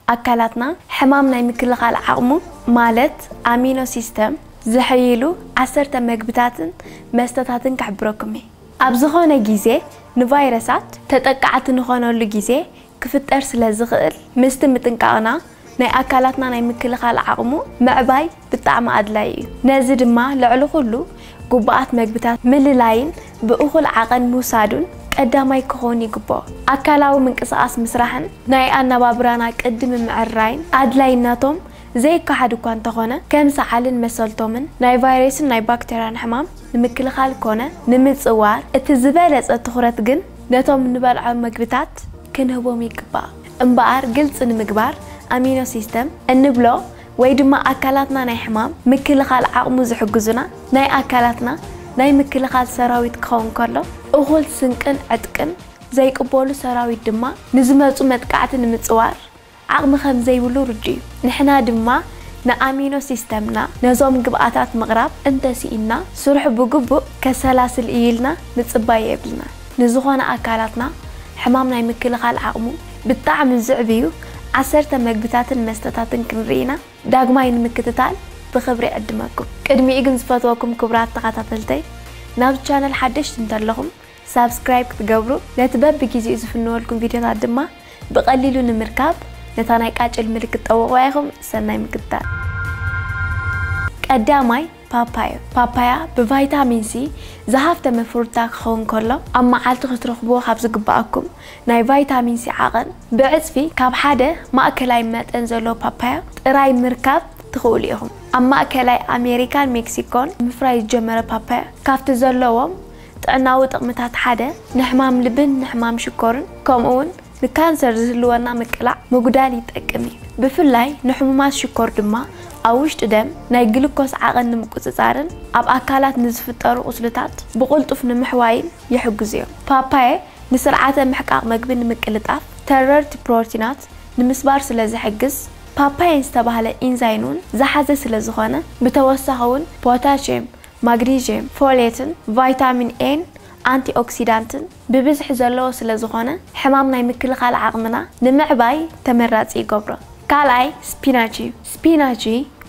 ኣካላትና ሕማም ናይ ምክልኻል ዓቕሙ፣ ማለት ኣሚኖ ሲስተም ዝሕይሉ ዓሰርተ መግብታትን መስተታትን ክሕብረኩም እየ። ኣብ ዝኾነ ግዜ ንቫይረሳት ተጠቃዕቲ ንኾነሉ ግዜ ክፍጠር ስለ ዝኽእል፣ ምስቲ ምጥንቃቕና ናይ ኣካላትና ናይ ምክልኻል ዓቕሙ ምዕባይ ብጣዕሚ ኣድላይ እዩ። ነዚ ድማ ልዕሊ ኩሉ ግቡኣት መግብታት ምልላይን ብእኹል ዓቐን ምውሳዱን ቀዳማይ ክኾን ይግብኦ። ኣካላዊ ምንቅስቓስ ምስራሕን ናይ ኣነባብራና ቅዲ ምምዕርራይን ኣድላይነቶም ዘይከሓድ እኳ እንተኾነ፣ ከም ሰዓልን መሰልቶምን ናይ ቫይረስን ናይ ባክተርያን ሕማም ንምክልኻል ኮነ ንምጽዋር እቲ ዝበለጸ ትኹረት ግን ነቶም እንበልዖም መግብታት ክንህቦም ይግባእ። እምበኣር ግልጺ ንምግባር ኣሚኖ ሲስተም እንብሎ ወይ ድማ ኣካላትና ናይ ሕማም ምክልኻል ዓቕሙ ዝሕግዙና ናይ ኣካላትና ናይ ምክልኻል ሰራዊት ክኸውን ከሎ፣ እኹል ስንቅን ዕጥቅን ዘይቅበሉ ሰራዊት ድማ ንዝመጹ መጥቃዕቲ ንምጽዋር ዓቕሚ ከም ዘይብሉ ርዱእ እዩ። ንሕና ድማ ንኣሚኖ ሲስተምና ነዞም ግብኣታት ምቕራብ እንተስኢንና፣ ስርሑ ብግቡእ ከሰላስል እዩ ኢልና ምጽባይ የብልና። ንዝኾነ ኣካላትና ሕማም ናይ ምክልኻል ዓቕሙ ብጣዕሚ ዝዕብዩ ዓሰርተ መግብታትን መስተታትን ክንርኢና ዳግማይ ንምክትታል ብኽብሪ ዕድመኩም። ቅድሚኡ ግን ዝፈትወኩም ክቡራት ተኸታተልተይ፣ ናብ ቻነል ሓደሽቲ እንተለኹም ሳብስክራይብ ክትገብሩ፣ ነቲ በብግዜኡ ዝፍንወልኩም ቪድዮታት ድማ ብቐሊሉ ንምርካብ ነታ ናይ ቃጭል ምልክት ጠውቑዋ ኢኹም። ሰናይ ምክትታል። ቀዳማይ ፓፓዮ። ፓፓያ ብቫይታሚን ሲ ዝሃፍተመ ፍሩታ ክኸውን ከሎ፣ ኣብ መዓልቲ ክትረኽብዎ ካብ ዝግብኣኩም ናይ ቫይታሚን ሲ ዓቐን ብዕጽፊ ካብ ሓደ ማእከላይ መጠን ዘለዎ ፓፓያ ጥራይ ምርካብ ትኽእሉ ኢኹም። ኣብ ማእከላይ ኣሜሪካን ሜክሲኮን ምፍራይ ዝጀመረ ፓፓያ ካብቲ ዘለዎም ጥዕናዊ ጥቕምታት ሓደ ንሕማም ልብን ንሕማም ሽኮርን ከምኡ እውን ንካንሰር ዝህልወና ምቅላዕ ምጉዳል ይጠቅም እዩ። ብፍላይ ንሕሙማት ሽኮር ድማ ኣብ ውሽጢ ደም ናይ ግሉኮስ ዓቐን ንምቁጽጻርን ኣብ ኣካላት ንዝፍጠሩ ቁስልታት ብቕልጡፍ ንምሕዋይን ይሕግዙ እዮም። ፓፓየ ንስርዓተ ምሕቃቕ መግቢ ንምቅልጣፍ፣ ተረርቲ ፕሮቲናት ንምስባር ስለ ዝሕግዝ፣ ፓፓየን ዝተባህለ ኢንዛይም እውን ዝሓዘ ስለ ዝኾነ፣ ብተወሳኺ እውን ፖታሽየም፣ ማግኒዥየም፣ ፎሌትን ቫይታሚን ኤን ኣንቲኦክሲዳንትን ብብዝሒ ዘለዎ ስለ ዝኾነ፣ ሕማም ናይ ምክልኻል ዓቕምና ንምዕባይ ተመራጺ ይገብሮ። ካልኣይ ስፒናች እዩ። ስፒናች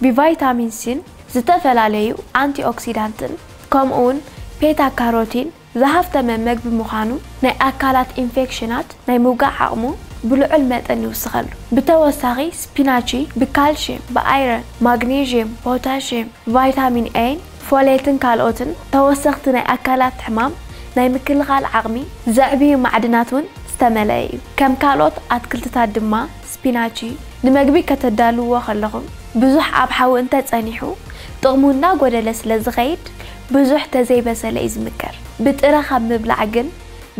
ብቫይታሚን ሲን ዝተፈላለዩ ኣንቲኦክሲዳንትን ከምኡውን ቤታ ካሮቲን ዝሃፍተመ መግቢ ምዃኑ፣ ናይ ኣካላት ኢንፌክሽናት ናይ ምውጋእ ዓቕሙ ብልዑል መጠን ይውስኸሉ። ብተወሳኺ ስፒናች ብካልሽየም፣ ብኣይረን፣ ማግኔዥየም፣ ፖታሽየም፣ ቫይታሚን ኤን፣ ፎሌትን ካልኦትን ተወሰኽቲ ናይ ኣካላት ሕማም ናይ ምክልኻል ዓቕሚ ዘዕብዩ ማዕድናት እውን ዝተመልአ እዩ። ከም ካልኦት ኣትክልትታት ድማ ስፒናች ንመግቢ ከተዳልውዎ ከለኹም ብዙሕ ኣብ ሓዊ እንተጸኒሑ ጥቕሙ እናጎደለ ስለ ዝኸይድ ብዙሕ ተዘይበሰለ እዩ ዝምከር። ብጥረ ካብ ምብላዕ ግን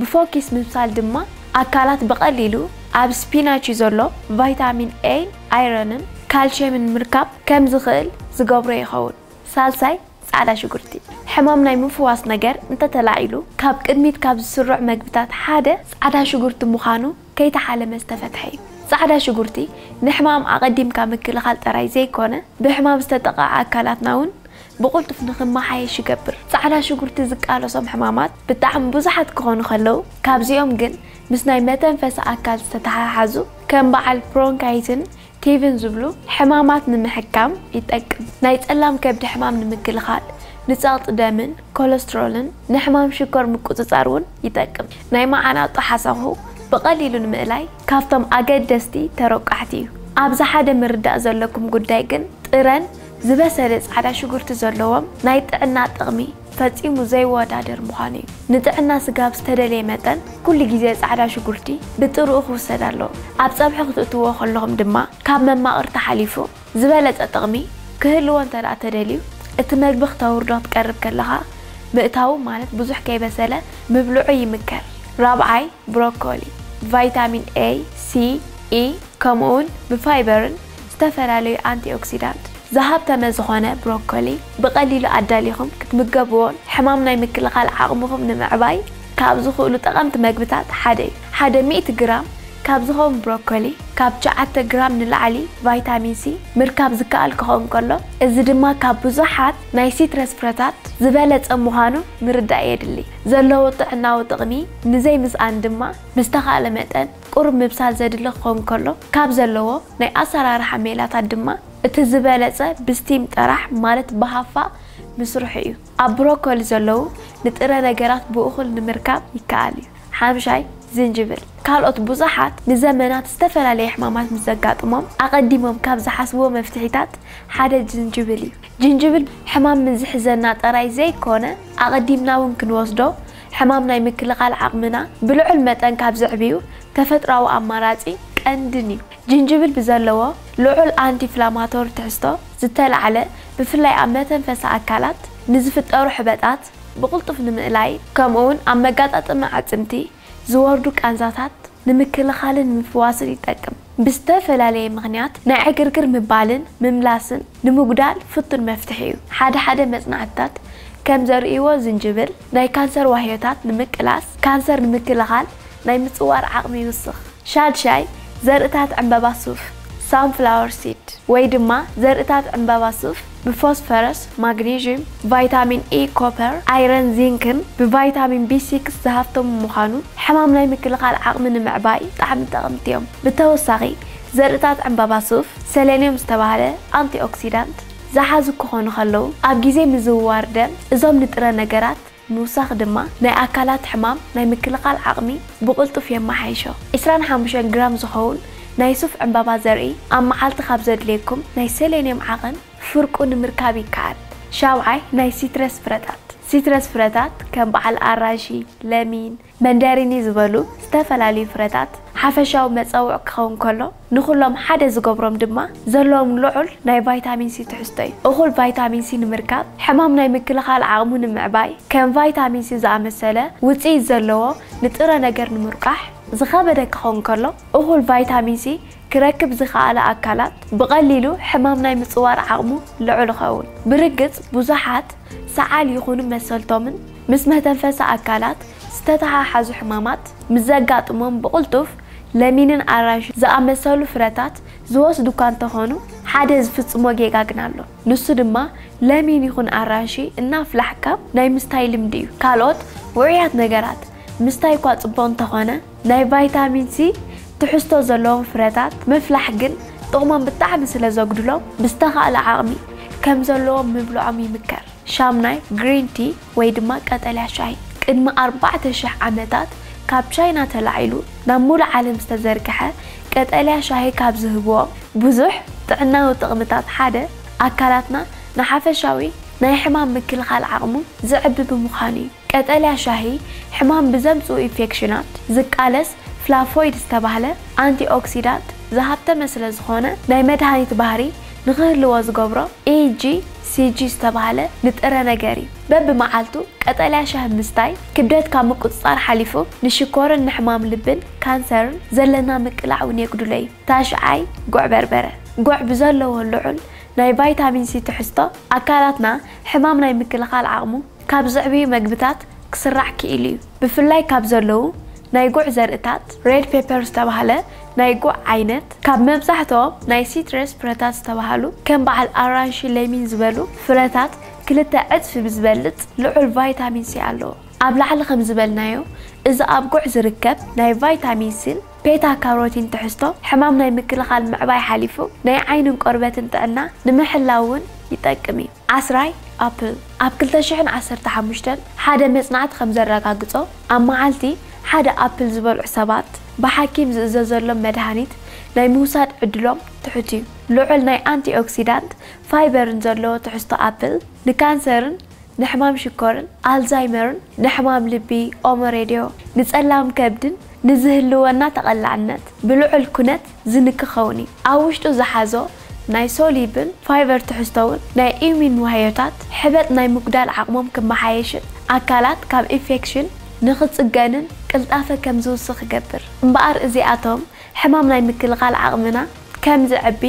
ብፎኪስ ምብሳል ድማ ኣካላት ብቐሊሉ ኣብ ስፒናች ዘሎ ቫይታሚን ኤን፣ ኣይረንን ካልሽየምን ምርካብ ከም ዝኽእል ዝገብሮ ይኸውን። ሳልሳይ ጻዕዳ ሽጉርቲ። ሕማም ናይ ምፍዋስ ነገር እንተተላዒሉ ካብ ቅድሚት ካብ ዝስርዑ መግብታት ሓደ ጻዕዳ ሽጉርቲ ምዃኑ ከይተሓለመ ዝተፈትሐ እዩ። ጻዕዳ ሽጉርቲ ንሕማም ኣቐዲምካ ምክልኻል ጥራይ ዘይኮነ ብሕማም ዝተጠቕዓ ኣካላትና እውን ብቕልጡፍ ንኽመሓየሽ ይገብር። ጻዕዳ ሽጉርቲ ዝቃለሶም ሕማማት ብጣዕሚ ብዙሓት ክኾኑ ከለዉ ካብዚኦም ግን ምስ ናይ መተንፈሲ ኣካል ዝተተሓሓዙ ከም በዓል ብሮንካይትን ቲቪን ዝብሉ ሕማማት ንምሕካም ይጠቅም። ናይ ጸላም ከብዲ ሕማም ንምክልኻል፣ ንጸቕጢ ደምን ኮለስትሮልን ንሕማም ሽኮር ምቁጽጻር እውን ይጠቅም። ናይ መዓናጡ ሓሳኹ ብቐሊሉ ንምእላይ ካብቶም ኣገደስቲ ተረቋሕቲ እዩ። ኣብዚ ሓደ ምርዳእ ዘለኩም ጉዳይ ግን ጥረን ዝበሰለ ጻዕዳ ሽጉርቲ ዘለዎም ናይ ጥዕና ጥቕሚ ፈጺሙ ዘይወዳደር ምዃኑ እዩ። ንጥዕና ስጋብ ዝተደለየ መጠን ኩሉ ግዜ ጻዕዳ ሽጉርቲ ብጥርኡ ክውሰድ ኣለዎ። ኣብ ጸብሒ ክትእትዎ ከለኹም ድማ ካብ መማቕርቲ ሓሊፉ ዝበለጸ ጥቕሚ ክህልዎ እንተ ደኣ ተደልዩ እቲ መግቢ ክተውርዶ ክትቀርብ ከለኻ ምእታዉ ማለት ብዙሕ ከይበሰለ ምብልዑ ይምከር። ራብዓይ ብሮኮሊ ቫይታሚን ኤ፣ ሲ፣ ኢ ከምኡውን ብፋይበርን ዝተፈላለዩ ኣንቲኦክሲዳንት ዝሃብተመ ዝኾነ ብሮኮሊ ብቐሊሉ ኣዳሊኹም ክትምገብዎን ሕማም ናይ ምክልኻል ዓቕምኹም ንምዕባይ ካብ ዝኽእሉ ጠቐምቲ መግብታት ሓደ እዩ። ሓደ ሚእቲ ግራም ካብ ዝኸውን ብሮኮሊ ካብ ትሽዓተ ግራም ንላዕሊ ቫይታሚን ሲ ምርካብ ዝከኣል ክኸውን ከሎ፣ እዚ ድማ ካብ ብዙሓት ናይ ሲትረስ ፍረታት ዝበለጸ ምዃኑ ምርዳእ የድሊ። ዘለዎ ጥዕናዊ ጥቕሚ ንዘይምስኣን ድማ ብዝተኻእለ መጠን ቁሩብ ምብሳል ዘድሊ ክኸውን ከሎ፣ ካብ ዘለዎ ናይ ኣሰራርሓ ሜላታት ድማ እቲ ዝበለጸ ብስቲም ጥራሕ ማለት ብሃፋ ምስርሑ እዩ። ኣብ ብሮኮሊ ዘለዉ ንጥረ ነገራት ብእኹል ንምርካብ ይከኣል እዩ። ሓምሻይ፣ ዝንጅብል። ካልኦት ብዙሓት ንዘመናት ዝተፈላለየ ሕማማት ምስ ዘጋጥሞም ኣቐዲሞም ካብ ዝሓስብዎ መፍትሒታት ሓደ ዝንጅብል እዩ። ጅንጅብል ሕማም ምስ ዝሕዘና ጥራይ ዘይኮነ ኣቐዲምና እውን ክንወስዶ ሕማም ናይ ምክልኻል ዓቕምና ብልዑል መጠን ካብ ዘዕብዩ ተፈጥራዊ ኣማራጺ ቀንድን እዩ። ጅንጅብል ብዘለዎ ልዑል ኣንቲ ኢንፍላማቶሪ ትሕዝቶ ዝተላዕለ ብፍላይ ኣብ መተንፈሲ ኣካላት ንዝፍጠሩ ሕበጣት ብቕልጡፍ ንምእላይ ከምኡውን ኣብ መጋጣጠሚ ኣዕጽምቲ ዝወርዱ ቃንዛታት ንምክልኻልን ንምፍዋስን ይጠቅም። ብዝተፈላለየ ምኽንያት ናይ ዕግርግር ምባልን ምምላስን ንምጉዳል ፍቱን መፍትሒ እዩ። ሓደ ሓደ መጽናዕትታት ከም ዘርእይዎ ዝንጅብል ናይ ካንሰር ዋህዮታት ንምቅላስ፣ ካንሰር ንምክልኻል ናይ ምጽዋር ዓቕሚ ይውስኽ። ሻድሻይ ዘርእታት ዕምበባ ሱፍ፣ ሳንፍላወር ሲድ፣ ወይ ድማ ዘርእታት ዕምበባ ሱፍ ብፎስፈረስ፣ ማግኔዥየም፣ ቫይታሚን ኢ፣ ኮፐር፣ ኣይረን፣ ዚንክን ብቫይታሚን ቢ ሲክስ ዝሃፍተሙ ምዃኑ ሕማም ናይ ምክልኻል ዓቕሚ ንምዕባይ ብጣዕሚ ጠቐምቲ እዮም። ብተወሳኺ ዘርእታት ዕምበባ ሱፍ ሰሌንየም ዝተባህለ ኣንቲኦክሲዳንት ዝሓዙ ክኾኑ ከለዉ ኣብ ግዜ ምዝውዋር ደም እዞም ንጥረ ነገራት ምውሳኽ ድማ ናይ ኣካላት ሕማም ናይ ምክልኻል ዓቕሚ ብቕልጡፍ የመሓይሾ። ዕስራን ሓሙሽተን ግራም ዝኸውን ናይ ሱፍ ዕምባባ ዘርኢ ኣብ መዓልቲ ካብ ዘድልየኩም ናይ ሰሌንየም ዓቐን ፍርቁ ንምርካብ ይከኣል። ሻውዓይ ናይ ሲትረስ ፍረታት። ሲትረስ ፍረታት ከም በዓል ኣራንሺ፣ ለሚን፣ መንደሪኒ ዝበሉ ዝተፈላለዩ ፍረታት ሓፈሻዊ መጸውዕ ክኸውን ከሎ ንኹሎም ሓደ ዝገብሮም ድማ ዘለዎም ልዑል ናይ ቫይታሚን ሲ ትሕዝቶ እዩ። እኹል ቫይታሚን ሲ ንምርካብ ሕማም ናይ ምክልኻል ዓቕሙ ንምዕባይ ከም ቫይታሚን ሲ ዝኣመሰለ ውጽኢት ዘለዎ ንጥረ ነገር ንምርቋሕ ዝኸበደ ክኸውን ከሎ እኹል ቫይታሚን ሲ ክረክብ ዝኸኣለ ኣካላት ብቐሊሉ ሕማም ናይ ምጽዋር ዓቕሙ ልዑል ይኸውን። ብርግጽ ብዙሓት ሰዓል ይኹኑ መሰልቶምን ምስ መተንፈሲ ኣካላት ዝተተሓሓዙ ሕማማት ምስ ዘጋጥሞም ብቕልጡፍ ለሚንን ኣራንሽ ዝኣመሰሉ ፍረታት ዝወስዱ እኳ እንተኾኑ ሓደ ዝፍጽሞ ጌጋ ግን ኣሎ። ንሱ ድማ ለሚን ይኹን ኣራንሺ እናፍላሕካ ናይ ምስታይ ልምዲ እዩ። ካልኦት ውዑያት ነገራት ምስታይ እኳ ጽቡቕ እንተኾነ ናይ ቫይታሚን ሲ ትሕዝቶ ዘለዎም ፍረታት ምፍላሕ ግን ጥቕሞም ብጣዕሚ ስለ ዘጉድሎም ብዝተኻእለ ዓቕሚ ከም ዘለዎም ምብልዖም ይምከር። ሻምናይ ግሪን ቲ ወይ ድማ ቀጠልያ ሻሂ። ቅድሚ ኣርባዕተ ሽሕ ዓመታት ካብ ቻይና ተላዒሉ ናብ ሙሉእ ዓለም ዝተዘርግሐ ቀጠልያ ሻሂ ካብ ዝህብዎም ብዙሕ ጥዕናዊ ጥቕምታት ሓደ ኣካላትና ንሓፈሻዊ ናይ ሕማም ምክልኻል ዓቕሙ ዘዕቢ ብምዃኑ እዩ። ቀጠልያ ሻሂ ሕማም ብዘምጽኡ ኢንፌክሽናት ዝቃለስ ፍላቮይድ ዝተባህለ ኣንቲኦክሲዳንት ዝሃብተመ ስለ ዝኾነ ናይ መድሃኒት ባህሪ ንኽህልዎ ዝገብሮ ኤ ጂ ሲ ጂ ዝተባህለ ንጥረ ነገር እዩ። በብመዓልቱ ቀጠልያ ሻሂ ምስታይ ክብደት ካብ ምቁጽጻር ሓሊፉ ንሽኮርን ንሕማም ልብን ካንሰርን ዘለና ምቅላዕ እውን የጉድሎ እዩ። ታሽዓይ ጉዕ በርበረ። ጉዕ ብዘለዎ ልዑል ናይ ቫይታሚን ሲ ትሕዝቶ ኣካላትና ሕማም ናይ ምክልኻል ዓቕሙ ካብ ዘዕብዩ መግብታት ክስራዕ ክኢሉ እዩ። ብፍላይ ካብ ዘለዉ ናይ ጉዕ ዘርእታት ሬድ ፔፐር ዝተባህለ ናይ ጉዕ ዓይነት ካብ መብዛሕትኦም ናይ ሲትረስ ፍረታት ዝተባህሉ ከም በዓል ኣራንሺ ለሚን ዝበሉ ፍረታት ክልተ ዕጽፊ ብዝበልጽ ልዑል ቫይታሚን ሲ ኣለዎ። ኣብ ላዕሊ ከም ዝበልናዮ እዚ ኣብ ጉዕ ዝርከብ ናይ ቫይታሚን ሲን ቤታ ካሮቲን ትሕዝቶ ሕማም ናይ ምክልኻል ምዕባይ ሓሊፉ ናይ ዓይንን ቆርበትን ጥዕና ንምሕላው እውን ይጠቅም እዩ። ዓስራይ ኣፕል። ኣብ ክልተ ሽሕን ዓሰርተ ሓሙሽተን ሓደ መጽናዕቲ ከም ዘረጋግጾ ኣብ መዓልቲ ሓደ ኣፕል ዝበልዑ ሰባት ብሓኪም ዝእዘዘሎም መድሃኒት ናይ ምውሳድ ዕድሎም ትሑት እዩ። ልዑል ናይ ኣንቲኦክሲዳንት ፋይበርን ዘለዎ ትሕዝቶ ኣፕል ንካንሰርን ንሕማም ሽኮርን ኣልዛይመርን ንሕማም ልቢ ኦሞ ሬድዮ ንጸላም ከብድን ንዝህልወና ተቐላዕነት ብልዑል ኩነት ዝንኪ ክኸውን እዩ። ኣብ ውሽጡ ዝሓዞ ናይ ሶሊብን ፋይበር ትሕዝቶውን ናይ ኢሚን ዋህዮታት ሕበጥ ናይ ምጉዳል ዓቕሞም ክመሓየሽን ኣካላት ካብ ኢንፌክሽን ንኽጽገንን ቅልጣፈ ከም ዝውስኽ ይገብር። እምበኣር እዚኣቶም ሕማም ናይ ምክልኻል ዓቕምና ከም ዝዕቢ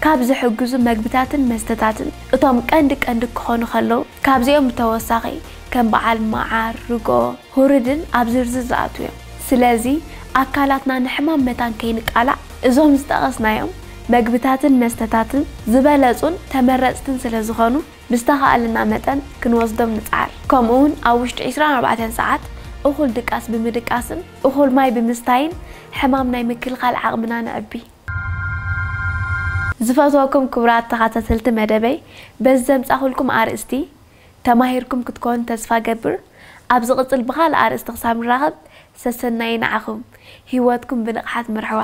ካብ ዝሕግዙ መግብታትን መስተታትን እቶም ቀንዲ ቀንዲ ክኾኑ ከለዉ ካብዚኦም ብተወሳኺ ከም በዓል መዓር፣ ርጎ፣ ሁርድን ኣብ ዝርዝር ዝኣትዉ እዮም። ስለዚ ኣካላትና ንሕማም መታን ከይንቃላዕ እዞም ዝጠቐስናዮም መግብታትን መስተታትን ዝበለጹን ተመረጽትን ስለ ዝኾኑ፣ ብዝተኻእለና መጠን ክንወስዶም ንጽዓር። ከምኡውን ኣብ ውሽጢ ዕስራን ኣርባዕተን ሰዓት እኹል ድቃስ ብምድቃስን እኹል ማይ ብምስታይን ሕማም ናይ ምክልኻል ዓቕምና ነዕቢ። ዝፈትወኩም ክቡራት ተኸታተልቲ መደበይ፣ በዚ ዘምጻኹልኩም ኣርእስቲ ተማሂርኩም ክትኮኑ ተስፋ ገብር። ኣብ ዝቕጽል ብኻልእ ኣርእስቲ ክሳብ ንራኸብ፣ ሰሰናዩ ንዓኹም። ህይወትኩም ብንቕሓት ምርሕዋ።